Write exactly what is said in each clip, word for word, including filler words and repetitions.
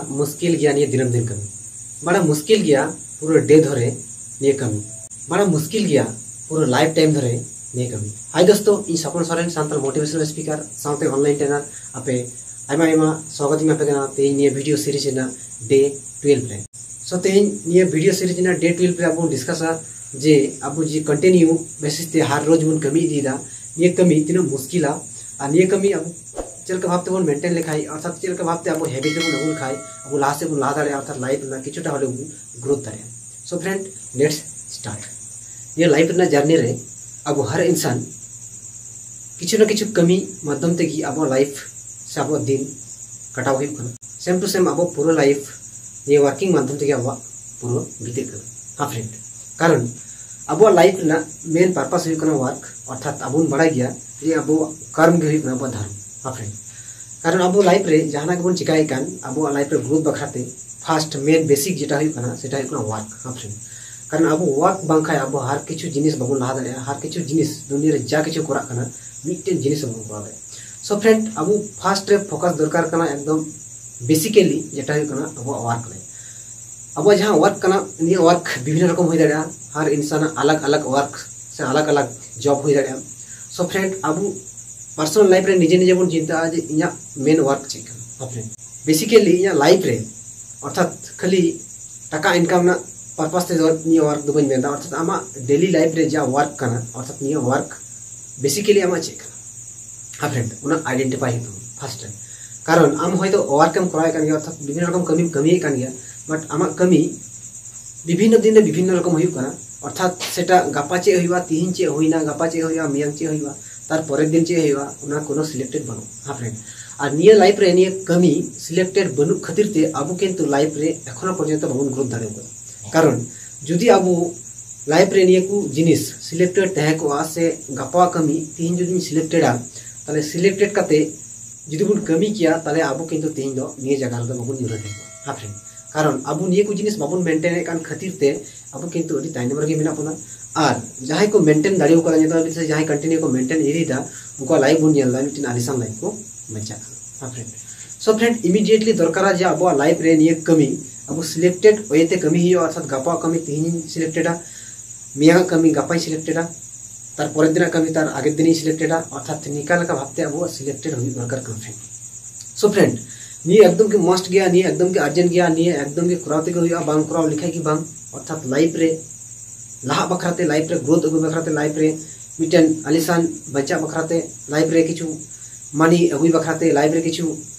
ᱢᱩᱥᱠᱤᱞ ᱜᱮᱭᱟ ᱱᱤᱭᱟᱹ ᱫᱤᱱᱟᱹᱢ ᱫᱤᱱ ᱠᱟᱹᱢᱤ᱾ ᱵᱟᱲᱟ ᱢᱩᱥᱠᱤᱞ ᱜᱮᱭᱟ ᱯᱩᱨᱟᱹ ᱰᱮ ᱫᱷᱚᱨᱮ ᱱᱤᱭᱟᱹ ᱠᱟᱹᱢᱤ᱾ ᱵᱟᱲᱟ ᱢᱩᱥᱠᱤᱞ ᱜᱮᱭᱟ ᱯᱩᱨᱟᱹ ᱞᱟᱭᱤᱯᱷ ᱴᱟᱭᱤᱢ ᱫᱷᱚᱨᱮ ᱱᱤᱭᱟᱹ ᱠᱟᱹᱢᱤ᱾ ᱦᱟᱭ ᱫᱳᱥᱛᱳ, ᱤᱧ ᱥᱚᱯᱚᱱ ᱥᱚᱨᱮᱱ, ᱥᱟᱱᱛᱟᱲ ᱢᱳᱴᱤᱵᱷᱮᱥᱚᱱᱟᱞ ᱥᱯᱤᱠᱟᱨ ᱥᱟᱶᱛᱮ ᱚᱱᱞᱟᱭᱤᱱ ᱴᱨᱮᱱᱟᱨ, ᱟᱯᱮ ᱟᱭᱢᱟ ᱟᱭᱢᱟ ᱥᱣᱟᱜᱚᱛ ᱤᱧ ᱮᱢᱟ ᱯᱮ ᱠᱟᱱᱟ ᱛᱮᱦᱮᱧ ᱱᱤᱭᱟᱹ ᱵᱷᱤᱰᱤᱭᱳ ᱥᱤᱨᱤᱡᱽ ᱨᱮᱱᱟᱜ ᱰᱮ ᱴᱩᱭᱮᱞᱵᱷ ᱨᱮ᱾ ᱥᱳ ᱛᱮᱦᱮᱧ ᱱᱤᱭᱟᱹ ᱵᱷᱤᱰᱤᱭᱳ ᱥᱤᱨᱤᱡᱽ ᱨᱮᱱᱟᱜ ᱰᱮ ᱴᱩᱭᱮᱞᱵᱷ ᱨᱮ ᱟᱵᱚ ᱵᱚᱱ ᱰᱤᱥᱠᱟᱥᱟ ᱡᱮ ᱟᱵᱚ ᱡᱮ ᱠᱚᱱᱴᱤᱱᱤᱭᱩ ᱵᱮᱥᱤᱥ ᱛᱮ ᱦᱟᱨ ᱨᱳᱡᱽ ᱵᱚᱱ ᱠᱟᱹᱢᱤ ᱤᱫᱤᱭᱮᱫᱟ, ᱱᱤᱭᱟᱹ ᱠᱟᱹᱢᱤ ᱛᱤᱱᱟᱹᱜ ᱢᱩᱥᱠᱤᱞᱟ ᱟᱨ ᱱᱤᱭᱟᱹ ᱠᱟᱹᱢᱤ ᱟᱵᱚ ᱪᱮᱫ ᱞᱮᱠᱟ ᱵᱷᱟᱵᱛᱮ ᱵᱚᱱ ᱢᱮᱱᱴᱮᱱ ᱞᱮᱠᱷᱟᱡ, ᱚᱨᱛᱷᱟᱛ ᱪᱮᱫ ᱞᱮᱠᱟ ᱵᱷᱟᱵᱛᱮ ᱟᱵᱚ ᱦᱮᱵᱤᱴ ᱨᱮᱵᱚᱱ ᱟᱹᱜᱩ ᱞᱮᱠᱷᱟᱡ ᱟᱵᱚ ᱞᱟᱦᱟ ᱥᱮᱫ ᱵᱚᱱ ᱞᱟᱦᱟ ᱫᱟᱲᱮᱭᱟᱜᱼᱟ, ᱚᱨᱛᱷᱟᱛ ᱞᱟᱭᱤᱯᱷ ᱨᱮᱱᱟᱜ ᱠᱤᱪᱷᱩᱴᱟ ᱦᱚᱞᱮ ᱵᱚᱱ ᱜᱨᱳᱛᱷ ᱫᱟᱲᱮᱭᱟᱜᱼᱟ᱾ ᱥᱳ ᱯᱷᱨᱮᱱᱰ, ᱞᱮᱴᱥ ᱥᱴᱟᱨᱴ᱾ ᱱᱤᱭᱟᱹ ᱞᱟᱭᱤᱯᱷ ᱨᱮᱱᱟᱜ ᱡᱟᱨᱱᱤ ᱨᱮ ᱟᱵᱚ ᱦᱟᱨ ᱤᱱᱥᱟᱱ ᱠᱤᱪᱷᱩ ᱱᱟ ᱠᱤᱪᱷᱩ ᱠᱟᱹᱢᱤ ᱢᱟᱫᱽᱫᱷᱚᱢ ᱛᱮᱜᱮ ᱟᱵᱚᱣᱟᱜ ᱞᱟᱭᱤᱯᱷ ᱥᱮ ᱟᱵᱚᱣᱟᱜ ᱫᱤᱱ ᱠᱟᱴᱟᱣ ᱦᱩᱭᱩᱜ ᱠᱟᱱᱟ᱾ ᱥᱮᱢ ᱴᱩ ᱥᱮᱢ ᱟᱵᱚ ᱯᱩᱨᱟᱹ ᱞᱟᱭᱤᱯᱷ ᱱᱤᱭᱟᱹ ᱣᱟᱨᱠᱤᱝ ᱢᱟᱫᱽᱫᱷᱚᱢ ᱛᱮᱜᱮ ᱟᱵᱚᱣᱟᱜ ᱯᱩᱨᱟᱹ ᱵᱤᱛᱟᱹᱜ ᱠᱟᱱᱟ᱾ ᱦᱮᱸ ᱯᱷᱨᱮᱱᱰ, ᱠᱟᱨᱚᱱ ᱟᱵᱚᱣᱟᱜ ᱞᱟᱭᱤᱯᱷ ᱨᱮᱱᱟᱜ ᱢᱮᱱ ᱯᱟᱨᱯᱟᱥ ᱦᱩᱭᱩᱜ ᱠᱟᱱᱟ ᱣᱟᱨᱠ, ᱚᱨᱛᱷᱟᱛ ᱟᱵᱚ ᱵᱚᱱ ᱵᱟᱲᱟᱭ ᱜᱮᱭᱟ ᱡᱮ ᱟᱵᱚᱣᱟᱜ ᱠᱟᱨᱢ ᱜᱮ ᱦᱩᱭᱩᱜ ᱠᱟᱱᱟ ᱟᱵᱚᱣᱟᱜ ᱫᱷᱚᱨᱢ᱾ ᱦᱮᱸ ᱯᱷᱨᱮᱱᱰ, ᱠᱟᱨᱚᱱ ᱟᱵᱚ ᱞᱟᱭᱤᱯᱷ ᱨᱮ ᱡᱟᱦᱟᱱᱟᱜ ᱜᱮᱵᱚᱱ ᱪᱮᱠᱟᱭᱮᱫ ᱠᱟᱱ, ᱟᱵᱚᱣᱟᱜ ᱞᱟᱭᱤᱯᱷ ᱨᱮ ᱜᱨᱳᱛᱷ ᱵᱟᱠᱷᱨᱟᱛᱮ ᱯᱷᱟᱨᱥᱴ ᱢᱮᱱ ᱵᱮᱥᱤᱠ ᱡᱮᱴᱟ ᱦᱩᱭᱩᱜ ᱠᱟᱱᱟ, ᱥᱮᱴᱟ ᱦᱩᱭᱩᱜ ᱠᱟᱱᱟ ᱣᱟᱨᱠ᱾ ᱦᱮᱸ ᱯᱷᱨᱮᱱᱰ, ᱠᱟᱨᱚᱱ ᱟᱵᱚ ᱣᱟᱨᱠ ᱵᱟᱝᱠᱷᱟᱱ ᱟᱵᱚ ᱦᱟᱨ ᱠᱤᱪᱷᱩ ᱡᱤᱱᱤᱥ ᱵᱟᱵᱚᱱ ᱞᱟᱦᱟ ᱫᱟᱲᱮᱭᱟᱜᱼᱟ᱾ ᱦᱟᱨ ᱠᱤᱪᱷᱩ ᱡᱤᱱᱤᱥ ᱫᱩᱱᱤᱭᱟᱹ ᱨᱮ ᱡᱟ ᱠᱤᱪᱷᱩ ᱠᱚᱨᱟᱜ ᱠᱟᱱᱟ, ᱢᱤᱫᱴᱮᱱ ᱡᱤᱱᱤᱥ ᱦᱚᱸ ᱵᱟᱵᱚᱱ ᱠᱚᱨᱟᱣ ᱫᱟᱲᱮᱭᱟᱜᱼᱟ᱾ ᱥᱳ ᱯᱷᱨᱮᱱᱰ, ᱟᱵᱚ ᱯᱷᱟᱨᱥᱴ ᱨᱮ ᱯᱷᱳᱠᱟᱥ ᱫᱚᱨᱠᱟᱨ ᱠᱟᱱᱟ ᱮᱠᱫᱚᱢ ᱵᱮᱥᱤᱠᱮᱞᱤ ᱡᱮᱴᱟ ᱦᱩᱭᱩᱜ ᱠᱟᱱᱟ ᱟᱵᱚᱣᱟᱜ ᱣᱟᱨᱠ ᱨᱮ᱾ ᱟᱵᱚᱣᱟᱜ ᱡᱟᱦᱟᱸ ᱣᱟᱨᱠ ᱠᱟᱱᱟ, ᱱᱤᱭᱟᱹ ᱣᱟᱨᱠ ᱵᱤᱵᱷᱤᱱᱱᱚ ᱨᱚᱠᱚᱢ ᱦᱩᱭ ᱫᱟᱲᱮᱭᱟᱜᱼᱟ᱾ ᱦᱟᱨ ᱤᱱᱥᱟᱱᱟᱜ ᱟᱞᱟᱜᱽ ᱟᱞᱟᱜᱽ ᱣᱟᱨᱠ ᱥᱮ ᱟᱞᱟᱜᱽ ᱟᱞᱟᱜᱽ ᱡᱚᱵ ᱦᱩᱭ ᱫᱟᱲᱮᱭᱟᱜᱼᱟ᱾ ᱥᱳ ᱯᱷᱨᱮᱱᱰ, ᱟᱵᱚ ᱯᱟᱨᱥᱚᱱᱟᱞ ᱞᱟᱭᱤᱯᱷ ᱨᱮ ᱱᱤᱡᱮ ᱱᱤᱡᱮ ᱵᱚᱱ ᱪᱤᱱᱛᱟᱹᱜᱼᱟ ᱡᱮ ᱤᱧᱟᱹᱜ ᱢᱮᱱ ᱣᱟᱨᱠ ᱪᱮᱫ ᱠᱟᱱᱟ᱾ ᱦᱮᱸ ᱯᱷᱨᱮᱱᱰ, ᱵᱮᱥᱤᱠᱮᱞᱤ ᱤᱧᱟᱹᱜ ᱞᱟᱭᱤᱯᱷ ᱨᱮ, ᱚᱨᱛᱷᱟᱛ ᱠᱷᱟᱹᱞᱤ ᱴᱟᱠᱟ ᱤᱱᱠᱟᱢ ᱨᱮᱱᱟᱜ ᱯᱟᱨᱯᱟᱥ ᱛᱮᱫᱚ ᱱᱤᱭᱟᱹ ᱣᱟᱨᱠ ᱫᱚ ᱵᱟᱹᱧ ᱢᱮᱱᱫᱟ, ᱚᱨᱛᱷᱟᱛ ᱟᱢᱟᱜ ᱰᱮᱞᱤ ᱞᱟᱭᱤᱯᱷ ᱨᱮ ᱡᱟ ᱣᱟᱨᱠ ᱠᱟᱱᱟ, ᱚᱨᱛᱷᱟᱛ ᱱᱤᱭᱟᱹ ᱣᱟᱨᱠ ᱵᱮᱥᱤᱠᱮᱞᱤ ᱟᱢᱟᱜ ᱪᱮᱫ ᱠᱟᱱᱟ? ᱦᱮᱸ ᱯᱷᱨᱮᱱᱰ, ᱚᱱᱟ ᱟᱭᱰᱮᱱᱴᱤᱯᱷᱟᱭ ᱦᱩᱭᱩᱜ ᱛᱟᱢᱟ ᱯᱷᱟᱨᱥᱴ ᱨᱮ᱾ ᱠᱟᱨᱚᱱ ᱟᱢ ᱦᱚᱭᱛᱳ ᱣᱟᱨᱠ ᱮᱢ ᱠᱚᱨᱟᱣᱮᱫ ᱠᱟᱱ ᱜᱮᱭᱟ, ᱚᱨᱛᱷᱟᱛ ᱵᱤᱵᱷᱤᱱᱱᱚ ᱨᱚᱠᱚᱢ ᱠᱟᱹᱢᱤᱢ ᱠᱟᱹᱢᱤᱭᱮᱫ ᱠᱟᱱ ᱜᱮᱭᱟ, ᱵᱟᱴ ᱟᱢᱟᱜ ᱠᱟᱹᱢᱤ ᱵᱤᱵᱷᱤᱱᱱᱚ ᱫᱤᱱ ᱨᱮ ᱵᱤᱵᱷᱤᱱᱱᱚ ᱨᱚᱠᱚᱢ ᱦᱩᱭᱩᱜ ᱠᱟᱱᱟ᱾ ᱚᱨᱛᱷᱟᱛ ᱥᱮᱴᱟ ᱜᱟᱯᱟ ᱪᱮᱫ ᱦᱩᱭᱩᱜᱼᱟ, ᱛᱤᱦᱤᱧ ᱪᱮᱫ ᱦᱩᱭᱱᱟ, ᱜᱟᱯᱟ ᱪᱮᱫ ᱦᱩᱭᱩᱜᱼᱟ, ᱢᱮᱭᱟᱝ ᱪᱮᱫ ᱦᱩᱭᱩᱜᱼᱟ, ᱛᱟᱨ ᱯᱚᱨᱮᱨ ᱫᱤᱱ ᱪᱮᱫ ᱦᱩᱭᱩᱜᱼᱟ, ᱚᱱᱟ ᱠᱳᱱᱳ ᱥᱤᱞᱮᱠᱴᱮᱰ ᱵᱟᱹᱱᱩᱜᱼᱟ᱾ ᱦᱮᱸ ᱯᱷᱨᱮᱱᱰ, ᱟᱨ ᱱᱤᱭᱟᱹ ᱞᱟᱭᱤᱯᱷ ᱨᱮ ᱱᱤᱭᱟᱹ ᱠᱟᱹᱢᱤ ᱥᱤᱞᱮᱠᱴᱮᱰ ᱵᱟᱹᱱᱩᱜ ᱠᱷᱟᱹᱛᱤᱨ ᱛᱮ ᱟᱵᱚ ᱠᱤᱱᱛᱩ ᱞᱟᱭᱤᱯᱷ ᱨᱮ ᱮᱠᱷᱚᱱᱳ ᱯᱚᱨᱡᱚᱱᱛᱚ ᱵᱟᱵᱚᱱ ᱜᱨᱳᱛᱷ ᱫᱟᱲᱮ ᱠᱟᱫᱟ᱾ ᱠᱟᱨᱚᱱ ᱡᱩᱫᱤ ᱟᱵᱚ ᱞᱟᱭᱤᱯᱷ ᱨᱮ ᱱᱤᱭᱟᱹ ᱠᱚ ᱡᱤᱱᱤᱥ ᱥᱤᱞᱮᱠᱴᱮᱰ ᱛᱟᱦᱮᱸ ᱠᱚᱜᱼᱟ ᱥᱮ ᱜᱟᱯᱟ ᱠᱟᱹᱢᱤ ᱛᱤᱦᱤᱧ ᱡᱩᱫᱤᱧ ᱥᱤᱞᱮᱠᱴᱮᱰᱟ, ᱛᱟᱦᱞᱮ ᱥᱤᱞᱮᱠᱴᱮᱰ ᱠᱟᱛᱮ ᱡᱩᱫᱤ ᱵᱚᱱ ᱠᱟᱹᱢᱤ ᱠᱮᱭᱟ, ᱛᱟᱦᱞᱮ ᱟᱵᱚ ᱠᱤᱱᱛᱩ ᱛᱤᱦᱤᱧ ᱫᱚ ᱱᱤᱭᱟᱹ ᱡᱟᱭᱜᱟ ᱨᱮᱫᱚ ᱵᱟᱵᱚᱱ ᱧᱩᱨᱦᱟᱹ ᱠᱮ ᱠᱚᱜᱼᱟ᱾ ᱦᱮᱸ ᱯᱷᱨᱮᱱᱰ, ᱠᱟᱨᱚᱱ ᱟᱵᱚ ᱱᱤᱭᱟᱹ ᱠᱚ ᱡᱤᱱᱤᱥ ᱵᱟᱵᱚᱱ ᱢᱮᱱᱴᱮᱱᱮᱫ ᱠᱟᱱ ᱠᱷᱟᱹᱛᱤᱨ ᱛᱮ ᱟᱵᱚ ᱠᱤᱱᱛᱩ ᱟᱹᱰᱤ ᱛᱟᱭᱱᱚᱢ ᱨᱮᱜᱮ ᱢᱮᱱᱟᱜ ᱵᱚᱱᱟ᱾ ᱟᱨ ᱡᱟᱦᱟᱸᱭ ᱠᱚ ᱢᱮᱱᱴᱮᱱ ᱫᱟᱲᱮ ᱠᱟᱫᱟ, ᱱᱤᱛᱚᱜ ᱦᱟᱹᱵᱤᱡ ᱥᱮ ᱡᱟᱦᱟᱸᱭ ᱠᱚᱱᱴᱤᱱᱤᱭᱩ ᱠᱚ ᱢᱮᱱᱴᱮᱱ ᱤᱫᱤᱭᱮᱫᱟ, ᱩᱱᱠᱩᱣᱟᱜ ᱞᱟᱭᱤᱯᱷ ᱵᱚᱱ ᱧᱮᱞ ᱮᱫᱟ, ᱢᱤᱫᱴᱮᱱ ᱟᱞᱤᱥᱟᱱ ᱞᱟᱭᱤᱯᱷ ᱠᱚ ᱵᱟᱧᱪᱟᱜ ᱠᱟᱱᱟ᱾ ᱦᱮᱸ ᱯᱷᱨᱮᱱᱰ, ᱥᱳ ᱛᱚ ᱯᱷᱨᱮᱱᱰ, ᱤᱢᱤᱰᱤᱭᱮᱴᱞᱤ ᱫᱚᱨᱠᱟᱨᱟ ᱡᱮ ᱟᱵᱚᱣᱟᱜ ᱞᱟᱭᱤᱯᱷ ᱨᱮ ᱱᱤᱭᱟᱹ ᱠᱟᱹᱢᱤ ᱟᱵᱚ ᱥᱤᱞᱮᱠᱴᱮᱰ ᱳᱭᱮ ᱛᱮ ᱠᱟᱹᱢᱤ ᱦᱩᱭᱩᱜᱼᱟ᱾ ᱚᱨᱛᱷᱟᱛ ᱜᱟᱯᱟ ᱠᱟᱹᱢᱤ ᱛᱮᱦᱮᱧ ᱤᱧ ᱥᱤᱞᱮᱠᱴᱮᱰᱟ, ᱢᱮᱭᱟᱝ ᱠᱟᱹᱢᱤ ᱜᱟᱯᱟᱧ ᱥᱤᱞᱮᱠᱴᱮᱰᱟ, ᱛᱟᱨᱯᱚᱨᱮᱨ ᱫᱤᱱᱟᱜ ᱠᱟᱹᱢᱤ ᱛᱟᱨ ᱟᱜᱮᱨ ᱫᱤᱱᱤᱧ ᱥᱤᱞᱮᱠᱴᱮᱰᱟ᱾ ᱚᱨᱛᱷᱟᱛ ᱱᱤᱝᱠᱟ ᱞᱮᱠᱟ ᱵᱷᱟᱵᱛᱮ ᱟᱵᱚᱣᱟᱜ ᱥᱤᱞᱮᱠᱴᱮᱰ ᱦᱩᱭᱩᱜ ᱫᱚᱨᱠᱟᱨ ᱠᱟᱱᱟ ᱯᱷᱨᱮᱱᱰ᱾ ᱥᱳ ᱯᱷᱨᱮᱱᱰ, ᱱᱤᱭᱟᱹ ᱮᱠᱫᱚᱢ ᱜᱮ ᱢᱟᱥᱴ ᱜᱮᱭᱟ, ᱱᱤᱭᱟᱹ ᱮᱠᱫᱚᱢ ᱜᱮ ᱟᱨᱡᱮᱱᱴ ᱜᱮᱭᱟ, ᱱᱤᱭᱟᱹ ᱮᱠᱫᱚᱢ ᱜᱮ ᱠᱚᱨᱟᱣ ᱛᱮᱜᱮ ᱦᱩᱭᱩᱜᱼᱟ, ᱵᱟᱝ ᱠᱚᱨᱟᱣ ᱞᱮᱠᱷᱟᱡ ᱜᱮ ᱵᱟᱝ᱾ ᱚᱨᱛᱷᱟᱛ ᱞᱟᱭᱤᱯᱷ ᱨᱮ ᱞᱟᱦᱟᱜ ᱵᱟᱠᱷᱨᱟᱛᱮ, ᱞᱟᱭᱤᱯᱷ ᱨᱮ ᱜᱨᱳᱛᱷ ᱟᱹᱜᱩ ᱵᱟᱠᱷᱨᱟᱛᱮ, ᱞᱟᱭᱤᱯᱷ ᱨᱮ ᱢᱤᱫᱴᱮᱱ ᱟᱞᱤᱥᱟᱱ ᱵᱟᱧᱪᱟᱜ ᱵᱟᱠᱷᱨᱟᱛᱮ, ᱞᱟᱭᱤᱯᱷ ᱨᱮ ᱠᱤᱪᱷᱩ ᱢᱟᱱᱤ ᱟᱹᱜᱩᱭ ᱵᱟᱠᱷᱨᱟᱛᱮ, ᱞᱟᱭᱤᱯᱷ ᱨᱮ ᱠᱤᱪᱷᱩ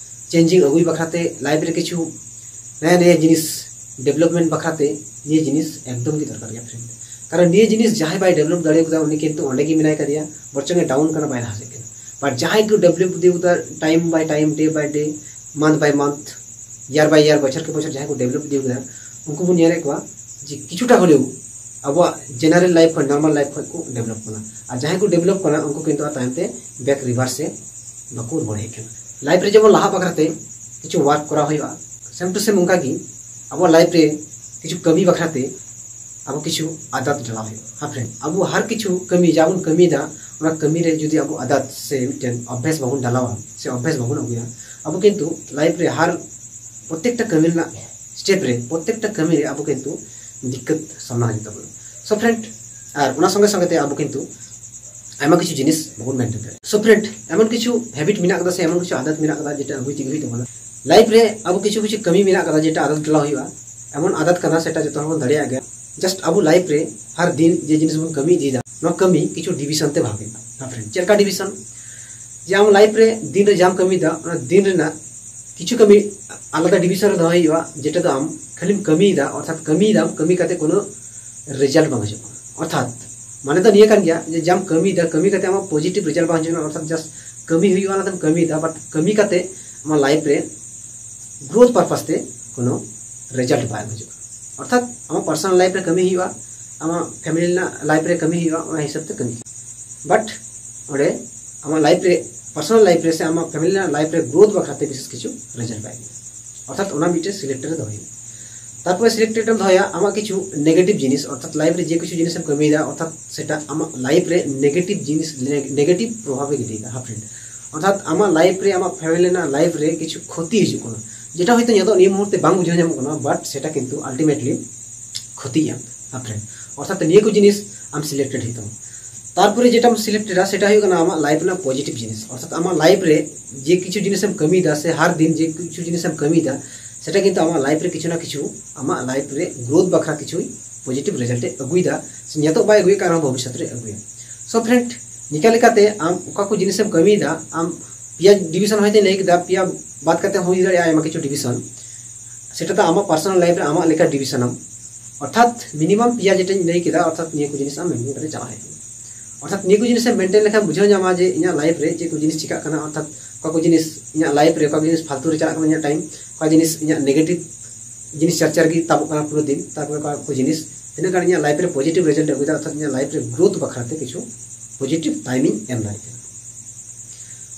ᱪᱮᱧᱡᱤᱝ ᱟᱹᱜᱩᱭ ᱵᱟᱠᱷᱨᱟᱛᱮ, ᱞᱟᱭᱤᱯᱷ ᱨᱮ ᱠᱤᱪᱷᱩ ᱱᱟᱭᱟ ᱱᱟᱭᱟ ᱡᱤᱱᱤᱥ ᱰᱮᱵᱷᱞᱚᱯᱢᱮᱱᱴ ᱵᱟᱠᱷᱨᱟᱛᱮ ᱱᱤᱭᱟᱹ ᱡᱤᱱᱤᱥ ᱮᱠᱫᱚᱢ ᱜᱮ ᱫᱚᱨᱠᱟᱨ ᱜᱮᱭᱟ ᱯᱷᱨᱮᱱᱰ᱾ ᱠᱟᱨᱚᱱ ᱱᱤᱭᱟᱹ ᱡᱤᱱᱤᱥ ᱡᱟᱦᱟᱸᱭ ᱵᱟᱭ ᱰᱮᱵᱷᱞᱚᱯ ᱫᱟᱲᱮ ᱠᱟᱫᱟ, ᱩᱱᱤ ᱠᱤᱱᱛᱩ ᱚᱸᱰᱮ ᱜᱮ ᱢᱮᱱᱟᱭ ᱠᱟᱫᱮᱭᱟ, ᱵᱚᱨᱪᱚᱝ ᱮ ᱰᱟᱣᱩᱱ ᱠᱟᱱᱟ, ᱵᱟᱭ ᱞᱟᱦᱟ ᱥᱮᱫ ᱠᱟᱱᱟ᱾ ᱵᱟᱴ ᱡᱟᱦᱟᱸᱭ ᱠᱚ ᱰᱮᱵᱷᱞᱚᱯ ᱤᱫᱤ ᱠᱟᱫᱟ, ᱴᱟᱭᱤᱢ ᱵᱟᱭ ᱴᱟᱭᱤᱢ, ᱰᱮ ᱵᱟᱭ ᱰᱮ, ᱢᱟᱱᱛᱷ ᱵᱟᱭ ᱢᱟᱱᱛᱷ, ᱤᱭᱟᱨ ᱵᱟᱭ ᱤᱭᱟᱨ, ᱵᱚᱪᱷᱚᱨ ᱠᱮ ᱵᱚᱪᱷᱚᱨ ᱡᱟᱦᱟᱸᱭ ᱠᱚ ᱰᱮᱵᱷᱞᱚᱯ ᱤᱫᱤ ᱠᱟᱫᱟ, ᱩᱱᱠᱩ ᱵᱚᱱ ᱧᱮᱞᱮᱫ ᱠᱚᱣᱟ ᱡᱮ ᱠᱤᱪᱷᱩᱴᱟ ᱦᱚᱞᱮᱣ ᱟᱵᱚᱣᱟᱜ ᱡᱮᱱᱟᱨᱮᱞ ᱞᱟᱭᱤᱯᱷ ᱠᱷᱚᱱ, ᱱᱚᱨᱢᱟᱞ ᱞᱟᱭᱤᱯᱷ ᱠᱷᱚᱱ ᱠᱚ ᱰᱮᱵᱷᱞᱚᱯ ᱠᱟᱱᱟ᱾ ᱟᱨ ᱡᱟᱦᱟᱸᱭ ᱠᱚ ᱰᱮᱵᱷᱞᱚᱯ ᱠᱟᱱᱟ, ᱩᱱᱠᱩ ᱠᱤᱱᱛᱩ ᱟᱨ ᱛᱟᱭᱚᱢ ᱛᱮ ᱵᱮᱠ ᱨᱤᱵᱷᱟᱨᱥ ᱥᱮ ᱵᱟᱠᱚ ᱨᱩᱣᱟᱹᱲ ᱦᱮᱡ ᱠᱟᱱᱟ᱾ ᱞᱟᱭᱤᱯᱷ ᱨᱮ ᱡᱮᱢᱚᱱ ᱞᱟᱦᱟᱜ ᱵᱟᱠᱷᱨᱟᱛᱮ ᱠᱤᱪᱷᱩ ᱣᱟᱨᱠ ᱠᱚᱨᱟᱣ ᱦᱩᱭᱩᱜᱼᱟ, ᱥᱮᱢ ᱴᱩ ᱥᱮᱢ ᱚᱱᱠᱟ ᱜᱮ ᱟᱵᱚᱣᱟᱜ ᱞᱟᱭᱤᱯᱷ ᱨᱮ ᱠᱤᱪᱷᱩ ᱠᱟᱹᱢᱤ ᱵᱟᱠᱷᱨᱟᱛᱮ ᱟᱵᱚ ᱠᱤᱪᱷᱩ ᱟᱫᱟᱛ ᱰᱷᱟᱞᱟᱣ ᱦᱩᱭᱩᱜᱼᱟ᱾ ᱦᱮᱸ ᱯᱷᱨᱮᱱᱰ, ᱟᱵᱚ ᱦᱟᱨ ᱠᱤᱪᱷᱩ ᱠᱟᱹᱢᱤ ᱡᱟ ᱵᱚᱱ ᱠᱟᱹᱢᱤᱭᱮᱫᱟ, ᱚᱱᱟ ᱠᱟᱹᱢᱤ ᱨᱮ ᱡᱩᱫᱤ ᱟᱵᱚ ᱟᱫᱟᱛ ᱥᱮ ᱢᱤᱫᱴᱮᱱ ᱚᱵᱷᱭᱟᱥ ᱵᱟᱵᱚᱱ ᱰᱷᱟᱞᱟᱣᱟ ᱥᱮ ᱚᱵᱷᱭᱟᱥ ᱵᱟᱵᱚᱱ ᱟᱹᱜᱩᱭᱟ, ᱟᱵᱚ ᱠᱤᱱᱛᱩ ᱞᱟᱭᱤᱯᱷ ᱨᱮ ᱦᱟᱨ ᱯᱨᱚᱛᱮᱠᱴᱟ ᱠᱟᱹᱢᱤ ᱨᱮᱱᱟᱜ ᱥᱴᱮᱯ ᱨᱮ, ᱯᱨᱚᱛᱮᱠᱴᱟ ᱠᱟᱹᱢᱤ ᱨᱮ ᱟᱵᱚ ᱠᱤᱱᱛᱩ ᱫᱤᱠᱠᱟᱛ ᱥᱟᱢᱱᱟ ᱦᱩᱭᱩᱜ ᱛᱟᱵᱚᱱᱟ᱾ ᱥᱳ ᱯᱷᱨᱮᱱᱰ, ᱟᱨ ᱚᱱᱟ ᱥᱚᱸᱜᱮ ᱥᱚᱸᱜᱮ ᱛᱮ ᱟᱵᱚ ᱠᱤᱱᱛᱩ ᱟᱭᱢᱟ ᱠᱤᱪᱷᱩ ᱡᱤᱱᱤᱥ ᱵᱟᱵᱚᱱ ᱢᱮᱱᱴᱮᱱ ᱫᱟᱲᱮᱭᱟᱜᱼᱟ᱾ ᱥᱳ ᱯᱷᱨᱮᱱᱰ, ᱮᱢᱚᱱ ᱠᱤᱪᱷᱩ ᱦᱮᱵᱤᱴ ᱢᱮᱱᱟᱜ ᱠᱟᱫᱟ ᱥᱮ ᱮᱢᱚᱱ ᱠᱤᱪᱷᱩ ᱟᱫᱟᱛ ᱢᱮᱱᱟᱜ ᱠᱟᱫᱟ ᱡᱮᱴᱟ ᱟᱹᱜᱩᱭ ᱛᱮᱜᱮ ᱦᱩᱭᱩᱜ ᱛᱟᱵᱚᱱᱟ᱾ ᱞᱟᱭᱤᱯᱷ ᱨᱮ ᱟᱵᱚ ᱠᱤᱪᱷᱩ ᱠᱤᱪᱷᱩ ᱠᱟᱹᱢᱤ ᱢᱮᱱᱟᱜ ᱠᱟᱫᱟ ᱡᱮᱴᱟ ᱟᱫᱟᱛ ᱰᱷᱟᱞᱟᱣ ᱦᱩᱭᱩᱜᱼᱟ᱾ ᱮᱢᱚᱱ ᱟᱫᱟᱛ ᱠᱟᱱᱟ ᱥᱮᱴᱟ ᱡᱚᱛᱚ ᱦᱚᱲ ᱵᱚᱱ ᱫᱟᱲᱮᱭᱟᱜ ᱜᱮᱭᱟ᱾ ᱡᱟᱥᱴ ᱟᱵᱚ ᱞᱟᱭᱤᱯᱷ ᱨᱮ ᱦᱟᱨ ᱫᱤᱱ ᱡᱮ ᱡᱤᱱᱤᱥ ᱵᱚᱱ ᱠᱟᱹᱢᱤ ᱤᱫᱤᱭᱮᱫᱟ, ᱱᱚᱣᱟ ᱠᱟᱹᱢᱤ ᱠᱤᱪᱷᱩ ᱰᱤᱵᱷᱤᱡᱚᱱ ᱛᱮ ᱵᱷᱟᱜᱽ ᱦᱩᱭᱩᱜᱼᱟ᱾ ᱦᱮᱸ ᱯᱷᱨᱮᱱᱰ, ᱪᱮᱫ ᱞᱮᱠᱟ ᱰᱤᱵᱷᱤᱡᱚᱱ? ᱡᱮ ᱟᱢ ᱞᱟᱭᱤᱯᱷ ᱨᱮ ᱫᱤᱱ ᱨᱮ ᱡᱟᱢ ᱠᱟᱹᱢᱤᱭᱮᱫᱟ, ᱚᱱᱟ ᱫᱤᱱ ᱨᱮᱱᱟᱜ ᱠᱤᱪᱷᱩ ᱠᱟᱹᱢᱤ ᱟᱞᱟᱫᱟ ᱰᱤᱵᱷᱤᱡᱚᱱ ᱨᱮ ᱫᱚᱦᱚᱭ ᱦᱩᱭᱩᱜᱼᱟ, ᱡᱮᱴᱟ ᱫᱚ ᱟᱢ ᱠᱷᱟᱹᱞᱤᱢ ᱠᱟᱹᱢᱤᱭᱮᱫᱟ, ᱚᱨᱛᱷᱟᱛ ᱠᱟᱹᱢᱤᱭᱮᱫᱟᱢ, ᱠᱟᱹᱢᱤ ᱠᱟᱛᱮ ᱠᱳᱱᱳ ᱨᱮᱡᱟᱞᱴ ᱵᱟᱝ ᱦᱤᱡᱩᱜ ᱠᱟᱱᱟ᱾ ᱚᱨᱛᱷᱟᱛ ᱢᱟᱱᱮ ᱫᱚ ᱱᱤᱭᱟᱹ ᱠᱟᱱ ᱜᱮᱭᱟ ᱡᱮ ᱡᱟᱢ ᱠᱟᱹᱢᱤᱭᱮᱫᱟ, ᱠᱟᱹᱢᱤ ᱠᱟᱛᱮ ᱟᱢᱟᱜ ᱯᱚᱡᱤᱴᱤᱵᱷ ᱨᱮᱡᱟᱞᱴ ᱵᱟᱝ ᱦᱤᱡᱩᱜ ᱠᱟᱱᱟ᱾ ᱚᱨᱛᱷᱟᱛ ᱡᱟᱥᱴ ᱠᱟᱹᱢᱤ ᱦᱩᱭᱩᱜᱼᱟ, ᱚᱱᱟᱛᱮᱢ ᱠᱟᱹᱢᱤᱭᱮᱫᱟ, ᱵᱟᱴ ᱠᱟᱹᱢᱤ ᱠᱟᱛᱮ ᱟᱢᱟᱜ ᱞᱟᱭᱤᱯᱷ ᱨᱮ ᱜᱨᱳᱛᱷ ᱯᱟᱨᱯᱟᱥ ᱛᱮ ᱠᱳᱱᱳ ᱨᱮᱡᱟᱞᱴ ᱵᱟᱭ ᱦᱤᱡᱩᱜ ᱠᱟᱱᱟ᱾ ᱚᱨᱛᱷᱟᱛ ᱟᱢᱟᱜ ᱯᱟᱨᱥᱚᱱᱟᱞ ᱞᱟᱭᱤᱯᱷ ᱨᱮ ᱠᱟᱹᱢᱤ ᱦᱩᱭᱩᱜᱼᱟ, ᱟᱢᱟᱜ ᱯᱷᱮᱢᱤᱞᱤ ᱨᱮᱱᱟᱜ ᱞᱟᱭᱤᱯᱷ ᱨᱮ ᱠᱟᱹᱢᱤ ᱦᱩᱭᱩᱜᱼᱟ, ᱚᱱᱟ ᱦᱤᱥᱟᱹᱵ ᱛᱮ ᱠᱟᱹᱢᱤ᱾ ᱵᱟᱴ ᱚᱸᱰᱮ ᱟᱢᱟᱜ ᱞᱟᱭᱤᱯᱷ ᱨᱮ, ᱯᱟᱨᱥᱚᱱᱟᱞ ᱞᱟᱭᱤᱯᱷ ᱨᱮ ᱥᱮ ᱟᱢᱟᱜ ᱯᱷᱮᱢᱤᱞᱤ ᱨᱮᱱᱟᱜ ᱞᱟᱭᱤᱯᱷ ᱨᱮ ᱜᱨᱳᱛᱷ ᱵᱟᱠᱷᱨᱟ ᱛᱮ ᱵᱤᱥᱮᱥ ᱠᱤᱪᱷᱩ ᱨᱮᱡᱟᱞᱴ ᱵᱟᱭ ᱦᱩᱭᱩᱜᱼᱟ᱾ ᱚᱨᱛᱷᱟᱛ ᱚᱱᱟ ᱢᱤᱫᱴᱮᱱ ᱥᱤᱞᱮᱠᱴ ᱨᱮ ᱫᱚᱦᱚᱭ ᱦᱩᱭᱩᱜᱼᱟ᱾ ᱛᱟᱨᱯᱚᱨᱮ ᱥᱤᱞᱮᱠᱴᱮᱰ ᱮᱢ ᱫᱚᱦᱚᱭᱟ, ᱟᱢᱟᱜ ᱠᱤᱪᱷᱩ ᱱᱮᱜᱮᱴᱤᱵᱷ ᱡᱤᱱᱤᱥ, ᱚᱨᱛᱷᱟᱛ ᱞᱟᱭᱤᱯᱷ ᱨᱮ ᱡᱮ ᱠᱤᱪᱷᱩ ᱡᱤᱱᱤᱥ ᱮᱢ ᱠᱟᱹᱢᱤᱭᱮᱫᱟ, ᱚᱨᱛᱷᱟᱛ ᱥᱮᱴᱟ ᱟᱢᱟᱜ ᱞᱟᱭᱤᱯᱷ ᱨᱮ ᱱᱮᱜᱮᱴᱤᱵᱷ ᱡᱤᱱᱤᱥ, ᱱᱮᱜᱮᱴᱤᱵᱷ ᱯᱨᱚᱵᱷᱟᱵ ᱮ ᱜᱤᱰᱤᱭᱮᱫᱟ᱾ ᱦᱮᱸ ᱯᱷᱨᱮᱱᱰ, ᱚᱨᱛᱷᱟᱛ ᱟᱢᱟᱜ ᱞᱟᱭᱤᱯᱷ ᱨᱮ, ᱟᱢᱟᱜ ᱯᱷᱮᱢᱤᱞᱤ ᱨᱮᱱᱟᱜ ᱞᱟᱭᱤᱯᱷ ᱨᱮ ᱠᱤᱪᱷᱩ ᱠᱷᱚᱛᱤ ᱦᱤᱡᱩᱜ ᱠᱟᱱᱟ, ᱡᱮᱴᱟ ᱦᱚᱭᱛᱳ ᱱᱤᱛᱚᱜ ᱱᱤᱭᱟᱹ ᱢᱩᱦᱩᱨᱛᱮ ᱵᱟᱝ ᱵᱩᱡᱷᱟᱹᱣ ᱧᱟᱢᱚᱜ ᱠᱟᱱᱟ, ᱵᱟᱴ ᱥᱮᱴᱟ ᱠᱤᱱᱛᱩ ᱟᱞᱴᱤᱢᱮᱴᱞᱤ ᱠᱷᱚᱛᱤᱭᱟ ᱟᱯᱮ᱾ ᱚᱨᱛᱷᱟᱛ ᱱᱤᱭᱟᱹ ᱠᱚ ᱡᱤᱱᱤᱥ ᱟᱢ ᱥᱤᱞᱮᱠᱴᱮᱰ ᱦᱩᱭᱩᱜ ᱛᱟᱢᱟ᱾ ᱛᱟᱨᱯᱚᱨᱮ ᱡᱮᱴᱟᱢ ᱥᱤᱞᱮᱠᱴᱮᱰᱟ, ᱥᱮᱴᱟ ᱦᱩᱭᱩᱜ ᱠᱟᱱᱟ ᱟᱢᱟᱜ ᱞᱟᱭᱤᱯᱷ ᱨᱮᱱᱟᱜ ᱯᱚᱡᱤᱴᱤᱵᱷ ᱡᱤᱱᱤᱥ᱾ ᱚᱨᱛᱷᱟᱛ ᱟᱢᱟᱜ ᱞᱟᱭᱤᱯᱷ ᱨᱮ ᱡᱮ ᱠᱤᱪᱷᱩ ᱡᱤᱱᱤᱥᱮᱢ ᱠᱟᱹᱢᱤᱭᱮᱫᱟ ᱥᱮ ᱦᱟᱨ ᱫᱤᱱ ᱡᱮ ᱠᱤᱪᱷᱩ ᱡᱤᱱᱤᱥᱮᱢ ᱠᱟᱹᱢᱤᱭᱮᱫᱟ, ᱥᱮᱴᱟ ᱠᱤᱱᱛᱩ ᱟᱢᱟᱜ ᱞᱟᱭᱤᱯᱷ ᱨᱮ ᱠᱤᱪᱷᱩ ᱱᱟ ᱠᱤᱪᱷᱩ, ᱟᱢᱟᱜ ᱞᱟᱭᱤᱯᱷ ᱨᱮ ᱜᱨᱳᱛᱷ ᱵᱟᱠᱷᱨᱟ ᱠᱤᱪᱷᱩ ᱯᱚᱡᱤᱴᱤᱵᱷ ᱨᱮᱡᱟᱞᱴ ᱮ ᱟᱹᱜᱩᱭᱮᱫᱟ᱾ ᱥᱮ ᱱᱤᱛᱚᱜ ᱵᱟᱭ ᱟᱹᱜᱩᱭᱮᱫ ᱠᱟᱱ ᱨᱮᱦᱚᱸ ᱵᱷᱚᱵᱤᱥᱥᱚᱛ ᱨᱮ ᱟᱹᱜᱩᱭᱟ᱾ ᱥᱳ ᱯᱷᱨᱮᱱᱰ, ᱱᱤᱠᱟ ᱞᱮᱠᱟᱛᱮ ᱟᱢ ᱚᱠᱟ ᱠᱚ ᱡᱤᱱᱤᱥᱮᱢ ᱠᱟᱹᱢᱤᱭᱮᱫᱟ, ᱟᱢ ᱯᱮᱭᱟ ᱰᱤᱵᱷᱤᱥᱚᱱ ᱦᱚᱭᱛᱳᱧ ᱞᱟᱹᱭ ᱠᱮᱫᱟ, ᱯᱮᱭᱟ ᱵᱟᱫ ᱠᱟᱛᱮ ᱦᱩᱭ ᱫᱟᱲᱮᱭᱟᱜᱼᱟ ᱟᱭᱢᱟ ᱠᱤᱪᱷᱩ ᱰᱤᱵᱷᱤᱥᱚᱱ, ᱥᱮᱴᱟ ᱫᱚ ᱟᱢᱟᱜ ᱯᱟᱨᱥᱚᱱᱟᱞ ᱞᱟᱭᱤᱯᱷ ᱨᱮ ᱟᱢᱟᱜ ᱞᱮᱠᱟ ᱰᱤᱵᱷᱤᱥᱚᱱ ᱟᱢ᱾ ᱚᱨᱛᱷᱟᱛ ᱢᱤᱱᱤᱢᱟᱢ ᱯᱮᱭᱟ ᱡᱮᱴᱟᱧ ᱞᱟᱹᱭ ᱠᱮᱫᱟ, ᱚᱨᱛᱷᱟᱛ ᱱᱤᱭᱟᱹ ᱠᱚ ᱡᱤᱱᱤᱥ ᱟᱢ ᱢᱮᱱᱴᱮᱱ ᱠᱟᱛᱮ ᱪᱟᱞᱟᱜ ᱦᱩᱭᱩᱜ ᱛᱟᱢᱟ᱾ ᱚᱨᱛᱷᱟᱛ ᱱᱤᱭᱟᱹ ᱠᱚ ᱡᱤᱱᱤᱥ ᱮᱢ ᱢᱮᱱᱴᱮᱱ ᱞᱮᱠᱷᱟᱱ ᱵᱩᱡᱷᱟᱹᱣ ᱧᱟᱢᱟ ᱡᱮ ᱤᱧᱟᱹᱜ ᱞᱟᱭᱤᱯᱷ ᱨᱮ ᱪᱮᱫ ᱠᱚ ᱡᱤᱱᱤᱥ ᱪᱤᱠᱟᱜ ᱠᱟᱱᱟ, ᱚᱨᱛᱷᱟᱛ ᱚᱠᱟ ᱠᱚ ᱡᱤᱱᱤᱥ ᱤᱧᱟᱹᱜ ᱞᱟᱭᱤᱯᱷ ᱨᱮ, ᱚᱠᱟ ᱠᱚ ᱡᱤᱱᱤᱥ ᱯᱷᱟᱞᱛᱩ ᱨᱮ ᱪᱟᱞᱟᱜ ᱠᱟᱱᱟ ᱤᱧᱟᱹᱜ ᱴᱟᱭᱤᱢ, ᱚᱠᱟ ᱡᱤᱱᱤᱥ ᱤᱧᱟᱹᱜ ᱱᱮᱜᱮᱴᱤᱵᱷ ᱡᱤᱱᱤᱥ ᱪᱟᱨᱪᱟ ᱨᱮᱜᱮ ᱛᱟᱵᱚᱜ ᱠᱟᱱᱟ ᱯᱩᱨᱟᱹ ᱫᱤᱱ, ᱛᱟᱨᱯᱚᱨᱮ ᱚᱠᱟ ᱠᱚ ᱡᱤᱱᱤᱥ ᱛᱤᱱᱟᱹᱜ ᱜᱟᱱ ᱤᱧᱟᱹᱜ ᱞᱟᱭᱤᱯᱷ ᱨᱮ ᱯᱚᱡᱤᱴᱤᱵᱷ ᱨᱮᱡᱟᱞᱴ ᱮ ᱟᱹᱜᱩᱭᱮᱫᱟ, ᱚᱨᱛᱷᱟᱛ ᱤᱧᱟᱹᱜ ᱞᱟᱭᱤᱯᱷ ᱨᱮ ᱜᱨᱳᱛᱷ ᱵᱟᱠᱷᱨᱟ ᱛᱮ ᱠᱤᱪᱷᱩ ᱯᱚᱡᱤᱴᱤᱵᱷ ᱴᱟᱭᱤᱢ ᱤᱧ ᱮᱢ ᱫᱟᱲᱮᱭᱟᱜ ᱠᱟᱱᱟ᱾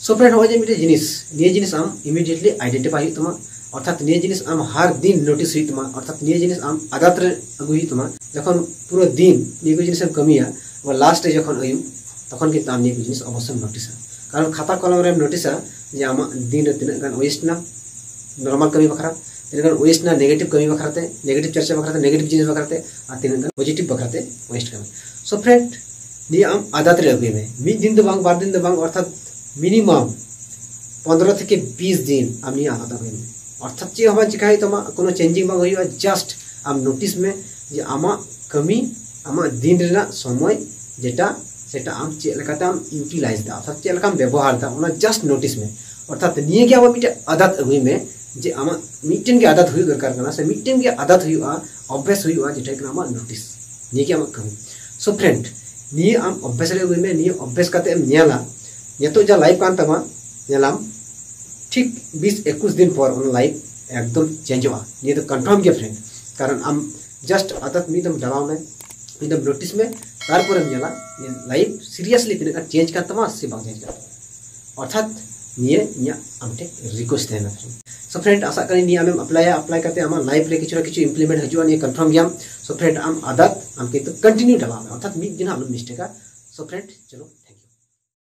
ᱥᱳ ᱯᱷᱨᱮᱱᱰ, ᱱᱚᱜᱼᱚᱭ ᱡᱮ ᱢᱤᱫᱴᱮᱱ ᱡᱤᱱᱤᱥ, ᱱᱤᱭᱟᱹ ᱡᱤᱱᱤᱥ ᱟᱢ ᱤᱢᱤᱰᱤᱭᱮᱴᱞᱤ ᱟᱭᱰᱮᱱᱴᱤᱯᱷᱟᱭ ᱦᱩᱭᱩᱜ ᱛᱟᱢᱟ, ᱚᱨᱛᱷᱟᱛ ᱱᱤᱭᱟᱹ ᱡᱤᱱᱤᱥ ᱟᱢ ᱦᱟᱨ ᱫᱤᱱ ᱱᱳᱴᱤᱥ ᱦᱩᱭᱩᱜ ᱛᱟᱢᱟ, ᱚᱨᱛᱷᱟᱛ ᱱᱤᱭᱟᱹ ᱡᱤᱱᱤᱥ ᱟᱢ ᱟᱫᱟᱛ ᱨᱮ ᱟᱹᱜᱩᱭ ᱦᱩᱭᱩᱜ ᱛᱟᱢᱟ᱾ ᱡᱚᱠᱷᱚᱱ ᱯᱩᱨᱟᱹ ᱫᱤᱱ ᱱᱤᱭᱟᱹ ᱠᱚ ᱡᱤᱱᱤᱥ ᱮᱢ ᱠᱟᱹᱢᱤᱭᱟ, ᱟᱵᱟᱨ ᱞᱟᱥᱴ ᱨᱮ ᱡᱚᱠᱷᱚᱱ ᱟᱹᱭᱩᱵ, ᱛᱚᱠᱷᱚᱱ ᱠᱤᱱᱛᱩ ᱟᱢ ᱱᱤᱭᱟᱹ ᱠᱚ ᱡᱤᱱᱤᱥ ᱚᱵᱚᱥᱥᱳᱭ ᱱᱳᱴᱤᱥᱟ᱾ ᱠᱟᱨᱚᱱ ᱠᱷᱟᱛᱟ ᱠᱚᱞᱚᱢ ᱨᱮᱢ ᱱᱳᱴᱤᱥᱟ ᱡᱮ ᱟᱢᱟᱜ ᱫᱤᱱ ᱨᱮ ᱛᱤᱱᱟᱹᱜ ᱜᱟᱱ ᱳᱭᱮᱥᱴ ᱮᱱᱟ ᱱᱚᱨᱢᱟᱞ ᱠᱟᱹᱢᱤ ᱵᱟᱠᱷᱨᱟ, ᱛᱤᱱᱟᱹᱜ ᱜᱟᱱ ᱳᱭᱮᱥᱴ ᱮᱱᱟ ᱱᱮᱜᱮᱴᱤᱵᱷ ᱠᱟᱹᱢᱤ ᱵᱟᱠᱷᱨᱟ ᱛᱮ, ᱱᱮᱜᱮᱴᱤᱵᱷ ᱪᱟᱨᱪᱟ ᱵᱟᱠᱷᱨᱟ ᱛᱮ, ᱱᱮᱜᱮᱴᱤᱵᱷ ᱡᱤᱱᱤᱥ ᱵᱟᱠᱷᱨᱟ ᱛᱮ, ᱟᱨ ᱛᱤᱱᱟᱹᱜ ᱜᱟᱱ ᱯᱚᱡᱤᱴᱤᱵᱷ ᱵᱟᱠᱷᱨᱟ ᱛᱮ ᱳᱭᱮᱥᱴ ᱠᱟᱱᱟ᱾ ᱥᱳ ᱯᱷᱨᱮᱱᱰ, ᱱᱤᱭᱟᱹ ᱟᱢ ᱟᱫᱟᱛ ᱨᱮ ᱟᱹᱜᱩᱭ ᱢᱮ, ᱢᱤᱫ ᱫᱤᱱ ᱫᱚ ᱵᱟᱝ, ᱵᱟᱨ ᱫᱤᱱ ᱫᱚ ᱵᱟᱝ, ᱚᱨᱛᱷᱟᱛ ᱢᱤᱱᱤᱢᱟᱢ ᱯᱚᱱᱫᱽᱨᱚ ᱛᱷᱮᱠᱮ ᱵᱤᱥ ᱫᱤᱱ ᱟᱢ ᱱᱤᱭᱟᱹ ᱟᱫᱟᱛ ᱟᱹᱜᱩᱭ ᱢᱮ᱾ ᱚᱨᱛᱷᱟᱛ ᱪᱮᱫ ᱦᱚᱸ ᱵᱟᱝ ᱪᱤᱠᱟ ᱦᱩᱭᱩᱜ ᱛᱟᱢᱟ, ᱠᱳᱱᱳ ᱪᱮᱧᱡᱤᱝ ᱵᱟᱝ ᱦᱩᱭᱩᱜᱼᱟ, ᱡᱟᱥᱴ ᱟᱢ ᱱᱳᱴᱤᱥ ᱢᱮ ᱡᱮ ᱟᱢᱟᱜ ᱠᱟᱹᱢᱤ, ᱟᱢᱟᱜ ᱫᱤᱱ ᱨᱮᱱᱟᱜ ᱥᱚᱢᱚᱭ ᱡᱮᱴᱟ, ᱥᱮᱴᱟ ᱟᱢ ᱪᱮᱫ ᱞᱮᱠᱟᱛᱮ ᱟᱢ ᱤᱭᱩᱴᱤᱞᱟᱭᱤᱡᱽ ᱫᱟ, ᱚᱨᱛᱷᱟᱛ ᱪᱮᱫ ᱞᱮᱠᱟᱢ ᱵᱮᱵᱚᱦᱟᱨ ᱫᱟ, ᱚᱱᱟ ᱡᱟᱥᱴ ᱱᱳᱴᱤᱥ ᱢᱮ᱾ ᱚᱨᱛᱷᱟᱛ ᱱᱤᱭᱟᱹ ᱜᱮ ᱟᱢᱟᱜ ᱢᱤᱫᱴᱮᱱ ᱟᱫᱟᱛ ᱟᱹᱜᱩᱭ ᱢᱮ, ᱡᱮ ᱟᱢᱟᱜ ᱢᱤᱫᱴᱮᱱ ᱜᱮ ᱟᱫᱟᱛ ᱦᱩᱭᱩᱜ ᱫᱚᱨᱠᱟᱨ ᱠᱟᱱᱟ, ᱥᱮ ᱢᱤᱫᱴᱮᱱ ᱜᱮ ᱟᱫᱟᱛ ᱦᱩᱭᱩᱜᱼᱟ, ᱚᱵᱷᱭᱟᱥ ᱦᱩᱭᱩᱜᱼᱟ, ᱡᱮᱴᱟ ᱦᱩᱭᱩᱜ ᱠᱟᱱᱟ ᱟᱢᱟᱜ ᱱᱳᱴᱤᱥ᱾ ᱱᱤᱭᱟᱹ ᱜᱮ ᱟᱢᱟᱜ ᱠᱟᱹᱢᱤ᱾ ᱥᱳ ᱯᱷᱨᱮᱱᱰ, ᱱᱤᱭᱟᱹ ᱟᱢ ᱚᱵᱷᱭᱟᱥ ᱨᱮ ᱟᱹᱜᱩᱭ ᱢᱮ, ᱱᱤᱭᱟᱹ ᱚᱵᱷᱭᱟᱥ ᱠᱟᱛᱮ ᱮᱢ ᱧᱮᱞᱟ, ᱱᱤᱛᱚᱜ ᱡᱟ ᱞᱟᱭᱤᱯᱷ ᱠᱟᱱ ᱛᱟᱢᱟ, ᱧᱮᱞᱟᱢ ᱴᱷᱤᱠ ᱵᱤᱥ ᱮᱠᱩᱥ ᱫᱤᱱ ᱯᱚᱨ ᱚᱱᱟ ᱞᱟᱭᱤᱯᱷ ᱮᱠᱫᱚᱢ ᱪᱮᱧᱡᱚᱜᱼᱟ᱾ ᱱᱤᱭᱟᱹ ᱫᱚ ᱠᱚᱱᱯᱷᱟᱨᱢ ᱜᱮᱭᱟ ᱯᱷᱨᱮᱱᱰ, ᱠᱟᱨᱚᱱ ᱟᱢ ᱡᱟᱥᱴ ᱟᱫᱟᱛ ᱢᱤᱫ ᱫᱚᱢ ᱰᱟᱞᱟᱣ ᱢᱮ, ᱢᱤᱫ ᱫᱚᱢ ᱱᱳᱴᱤᱥ ᱢᱮ, ᱛᱟᱨᱯᱚᱨᱮᱢ ᱧᱮᱞᱟ ᱞᱟᱭᱤᱯᱷ ᱥᱤᱨᱤᱭᱟᱥᱞᱤ ᱛᱤᱱᱟᱹᱜ ᱜᱟᱱ ᱪᱮᱧᱡᱽ ᱠᱟᱱ ᱛᱟᱢᱟ ᱥᱮ ᱵᱟᱝ ᱪᱮᱧᱡᱽ ᱠᱟᱱ ᱛᱟᱢᱟ᱾ ᱚᱨᱛᱷᱟᱛ ᱱᱤᱭᱟᱹ ᱤᱧᱟᱹᱜ ᱟᱢ ᱴᱷᱮᱱ ᱨᱤᱠᱣᱮᱥᱴ ᱛᱟᱦᱮᱱᱟ ᱯᱷᱨᱮᱱᱰ᱾ ᱥᱳ ᱯᱷᱨᱮᱱᱰ, ᱟᱥᱟᱜ ᱠᱟᱹᱱᱟᱹᱧ ᱱᱤᱭᱟᱹ ᱟᱢᱮᱢ ᱟᱯᱞᱟᱭᱟ, ᱟᱯᱞᱟᱭ ᱠᱟᱛᱮ ᱟᱢᱟᱜ ᱞᱟᱭᱤᱯᱷ ᱨᱮ ᱠᱤᱪᱷᱩ ᱱᱟ ᱠᱤᱪᱷᱩ ᱤᱢᱯᱞᱤᱢᱮᱱᱴ ᱦᱤᱡᱩᱜᱼᱟ, ᱱᱤᱭᱟᱹ ᱠᱚᱱᱯᱷᱟᱨᱢ ᱜᱮᱭᱟᱢ᱾ ᱥᱳ ᱯᱷᱨᱮᱱᱰ, ᱟᱢ ᱟᱫᱟᱛ ᱟᱢ ᱠᱤᱱᱛᱩ ᱠᱚᱱᱴᱤᱱᱤᱭᱩ ᱰᱟᱞᱟᱣ ᱢᱮ, ᱚᱨᱛᱷᱟᱛ ᱢᱤᱫ ᱫᱤᱱ ᱦᱚᱸ ᱟᱞᱚᱢ ᱢᱤᱥᱴᱮᱠᱟ᱾ ᱥᱳ ᱯᱷᱨᱮᱱᱰ, ᱪᱚᱞᱚ